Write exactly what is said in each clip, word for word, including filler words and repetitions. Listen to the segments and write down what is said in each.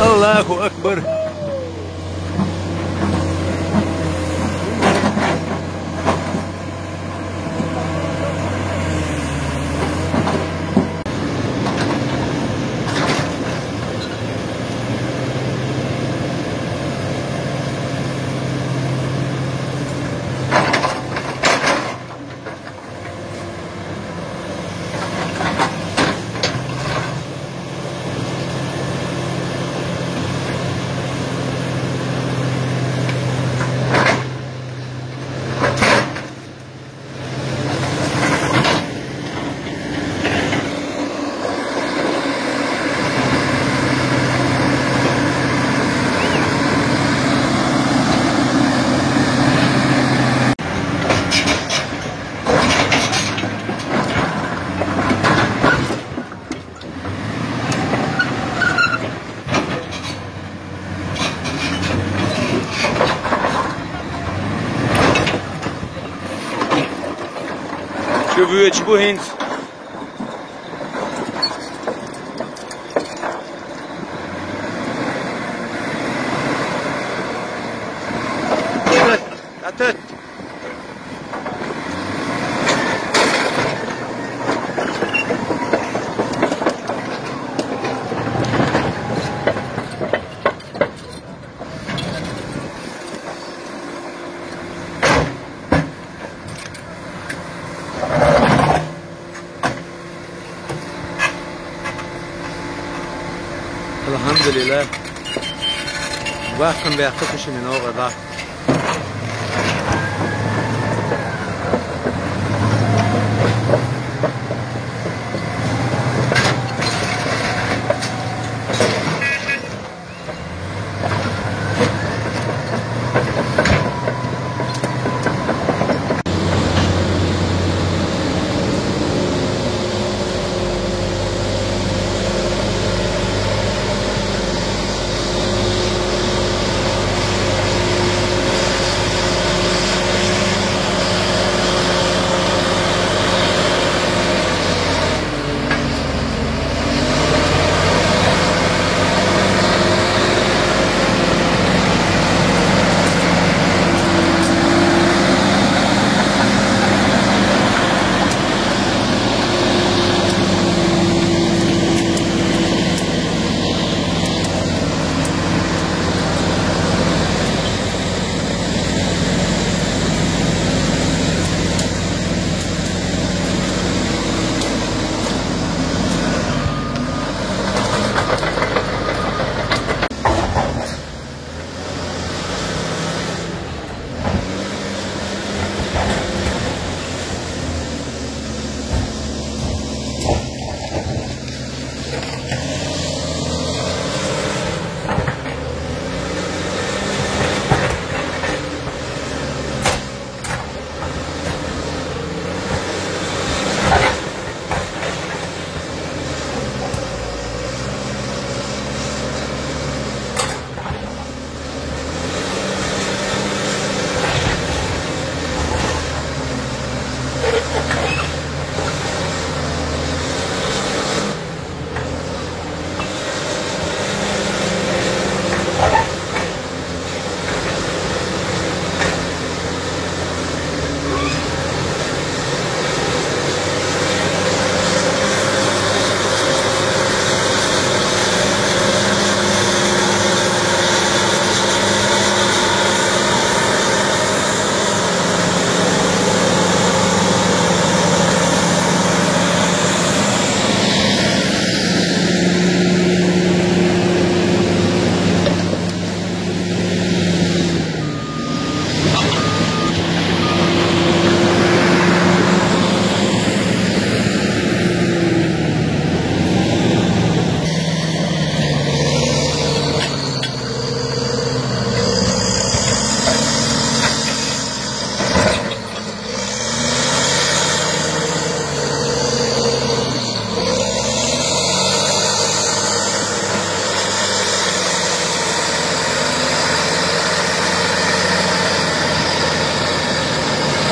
Аллаху акбар. Шу вуьйчу бу хӀинца. Алхьамдулиллах. Вахкам бехка куши мино гада.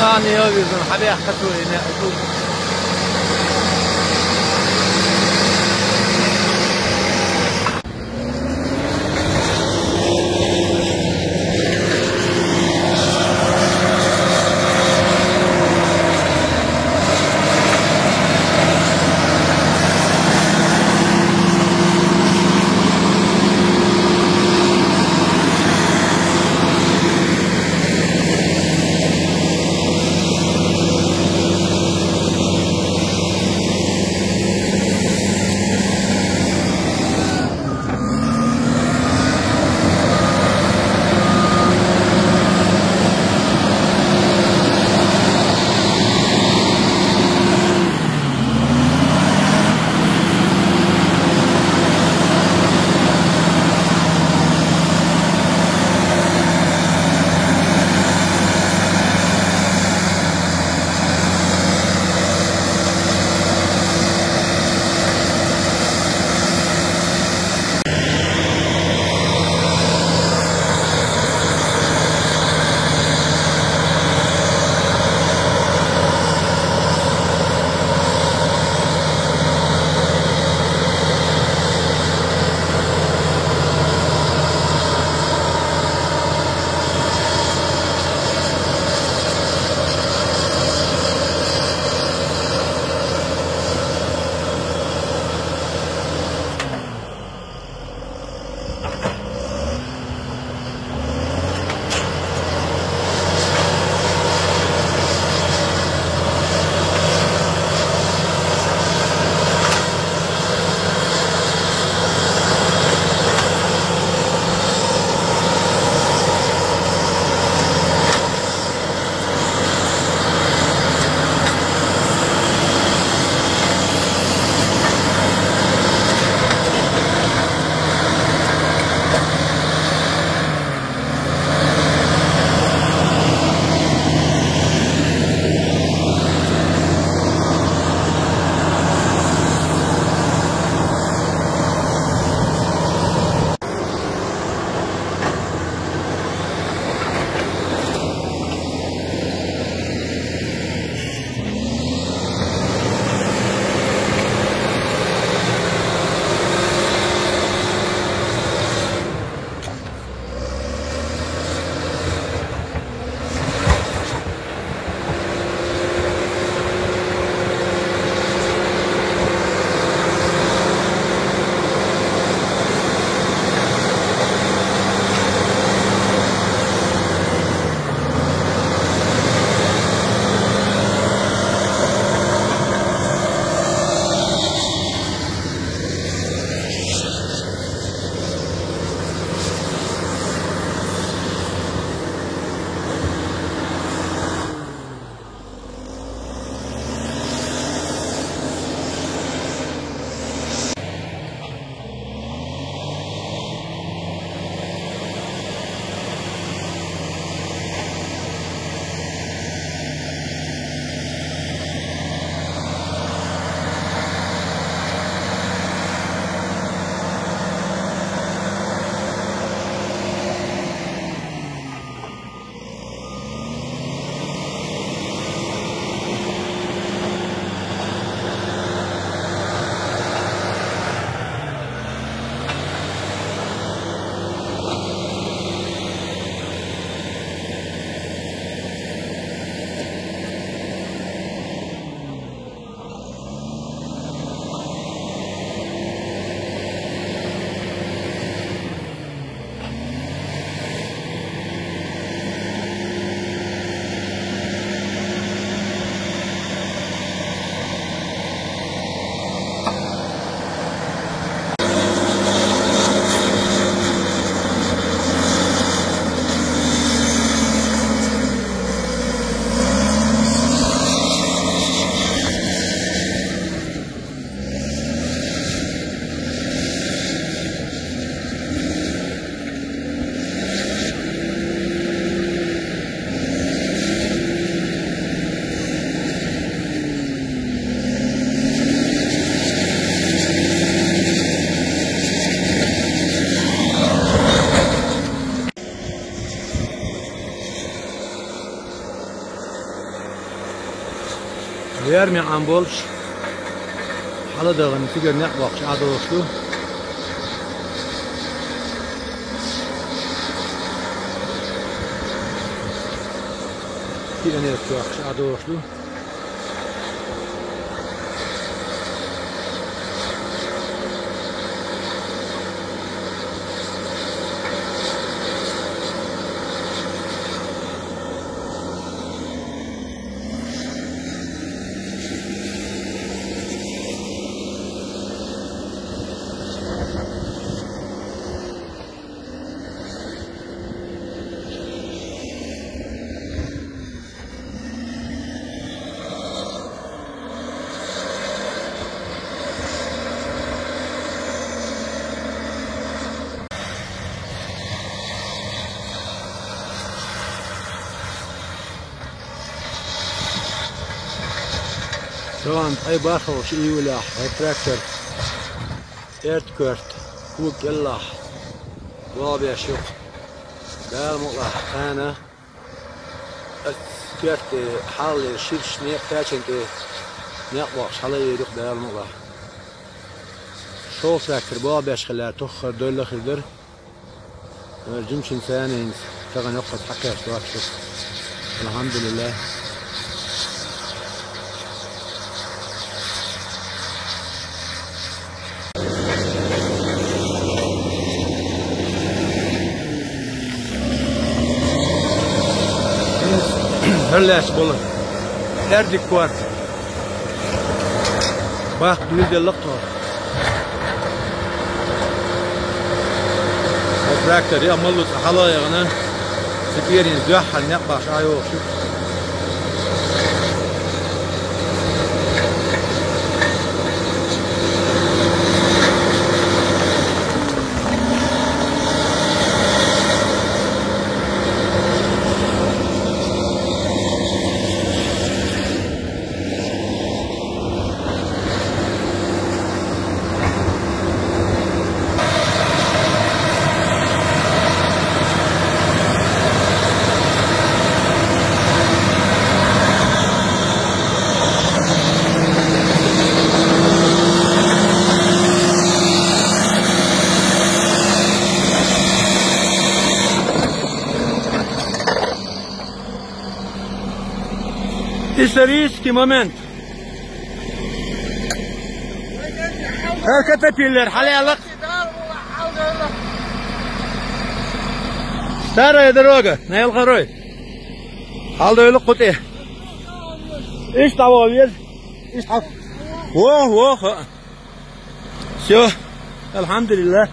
Ани, я вижу, хабя хату и не. Ярми Ӏам болуш, хьаладагӀана цигара некъ боккхуш Ӏадолуш ду. Кианеш чохуш Ӏадолуш ду. Сан ткъе бархӀалгӀачу июлехь хӀара трактор Эртакоьрта кога кӀелахь боху беш ю-кх. Дала мукъалахь, кхана аса коьрта тӀе хьалха ширачу некъа кхачанна тӀе некъ боккхуш хьала а йийр ю-кх, Дала мукъалахь. ШолгӀа трактор боху беш хилла, тоххара дойлла хир дара. Жимачун царна хӀинца тахана йоккхаза хьакхаьчна доцуш ду. АлхьамдулиллахӀ. ХӀара лаьцна болу Эрдик корта баккха дуьйладелла-кх тхо. Ткъа трактор я маллуца хьала а яхана, цу кӀерийн дуьххьара некъ бахьаш Ӏа йогӀуш ю. Исторический момент. ХӀара катапиллер хьалаялла-кх. Старая дорога, Найлахарой. Хьаладевлла кху тӀе. Иштта дӀаваха веза. Иштта хьа-, воху, воху. Всё. АлхьамдулиллахӀ.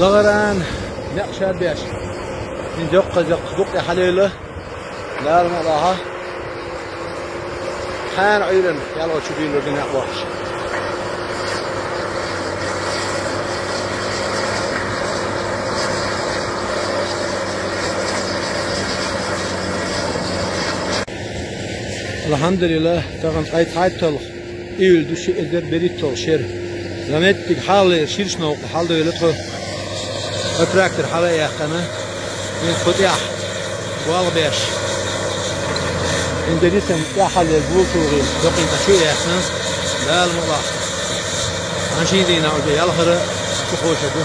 ЛагӀаран некъ шарбеш. ХӀинца йоккхаза-йоккха дукъ тӀе хьалаелла. Дала мукъалахь, кхана Ӏуьйранна ялхо чу дуьйлур ду некъ бохуш. АлхьамдулиллахӀ, тахана ткъе цхьайтталгӀа июль ду, ши эзар берхӀитталгӀа шера. Ламеттиг хьалха ширачу новкъа хьаладевлла тхо. Ткъа трактор хьала а яьккхина, хӀинца кху тӀехь болх беш. ХӀинца дисам тӀаьххьаллера гултугӀи доккхийна чу а яьккхина, Дала мукъалахь, хӀан шина дийнахь уже ялхара чу кхочур ду.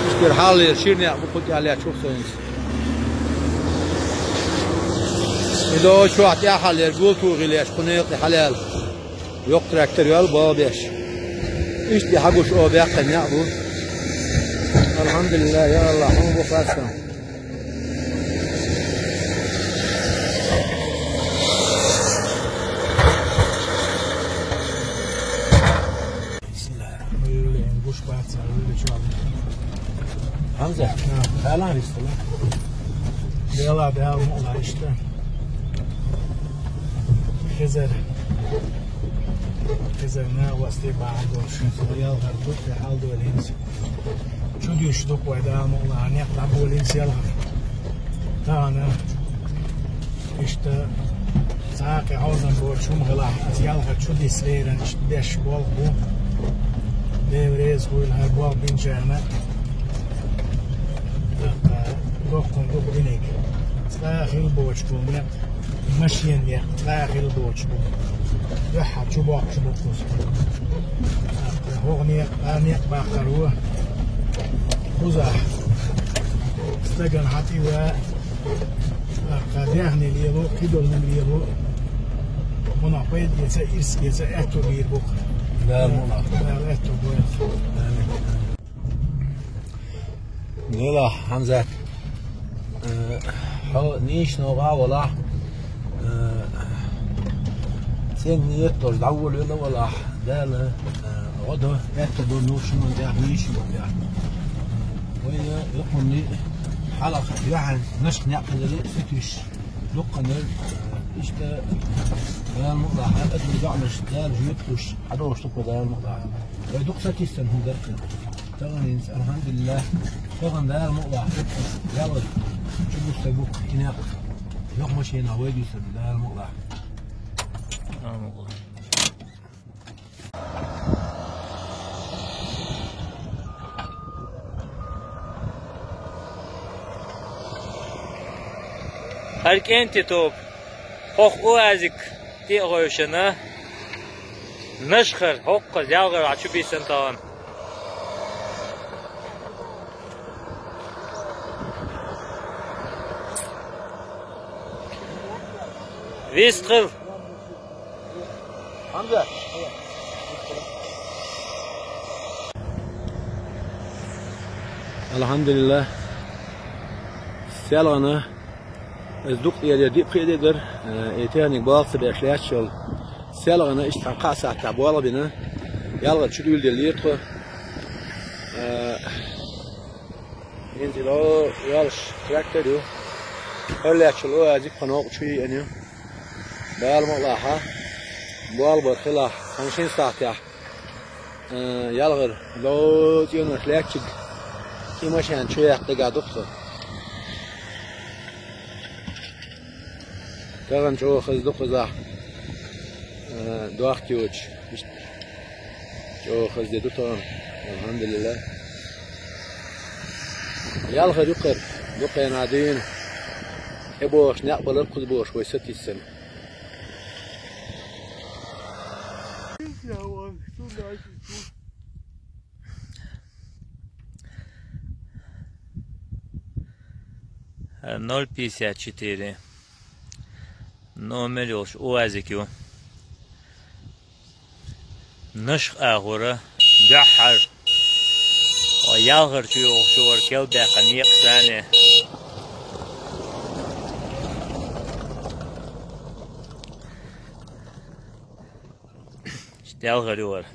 Иштта хьалха шира некъ бу кху тӀехь лаьтташ ву-кх со хӀинца. И долчохь тӀаьххьаллера гултугӀи леш кху некъа тӀе хьалаьлла. Йоккха трактор йолу болх беш. Иштта хьагуш оха баьккхина некъ бу. АлхьамдулиллахӀ, я АллахӀ, хьуна бу хастам. Хьамза, хьалан ристала. Дела, Дала мукълахь иштта. Хезар. Хезар на васте бахьан долуш. Ялхар дукха хьал долийна. Чудуьйш дукха вай Дала мукълахь, некъ дӀаболийна ялхар. Тахана иштта цхьа а кхин хьозам боцуш хӀума хилахь, аса ялхар чудисса лерина иштта деш болх бу. Дела реза хуьлда хӀара болх бинчарна. ТӀаккха доккхун дукха диниг. Цкъа а хила боцуш болу некъ, машенан некъ цкъа а хила боцуш болу. Дуьххьара чу боккхуш бу кхуза. ТӀаккха хӀокху некъ, а некъ баккхар ву. Кхузахь стагана хьан тӀе ван, тӀаккха даьхни лело, кхидолу лело. Хьуна пайда эца, ирс эца, аьтту бийр бу-кх. Дала мукълахь. Дала аьтту бойла. Амин. Делахь, Хьамзат, э, хьо нийсачу новкъа валахь, э, цӀена нийят долуш дӀаволавелла валахь, Дала, э, гӀо до, аьтто до нух шуна тӀехь, нийса шуна тӀехь. Вайна юххунний хьалха юьхьан нашха некъ хиларе сатуьйсуш, дуккха нер, э, иштта Дала мукълахь, хьан тӀе доӀанаш Дала жоьпалуш, хьадолуш дукха Дала мукълахь. Вай дукха сатийсина хӀума дара-кх. Тахана хӀинца, алхьамдулиллахӀ, тахана Дала мукълахь, ялхар чу гуш ца бу-кх и некъ, юха машенахь вай дуьйцург Дала мукълахь. Амин. ХӀара кӀентий тоба хӀокху УАЗик тӀе а гӀевшина, нашхара, хӀокхуза, ялхара чу бийсина тахана. Вист хила. Хьамза. АлхьамдулиллахӀ. Селхана, иза дукха тӀера диъ-пхиъ де дара, э, и техник болх ца беш лаьтташ йолу. Селхана иштта цхьана кхаа сахьтехь болх бина, ялхара чу дуьйладеллера тхо. Э, ХӀинца и ло йолуш трактор ю. ХӀара лаьтташ йолу УАЗик кху новкъа чу йиъна ю. Дала мукълахь, болх бар хилахь, цхьана шина сахьтехь, э, ялхара ло цӀенош лаьттачиг и машен чу яккха дагахь ду-кх со. Тахана чӀогӀа хаза ду кхузахь, э, дохк йоцуш. Иштта. ЧӀогӀа хаза де ду тахана. АлхьамдулиллахӀ. Ялхара юкъара, дукха хенахь дуьйна. ТӀебогӀуш некъ балар кхуза бохуш вай сатийсина. Ноль пятьдесят четыре номер йолуш УАЗик ю. Нашха агӀора, дуьххьара. Ва ялхара чу йогӀуш вара кел баьккхина некъаш цхьаьна. Иштта ялхара ю вара.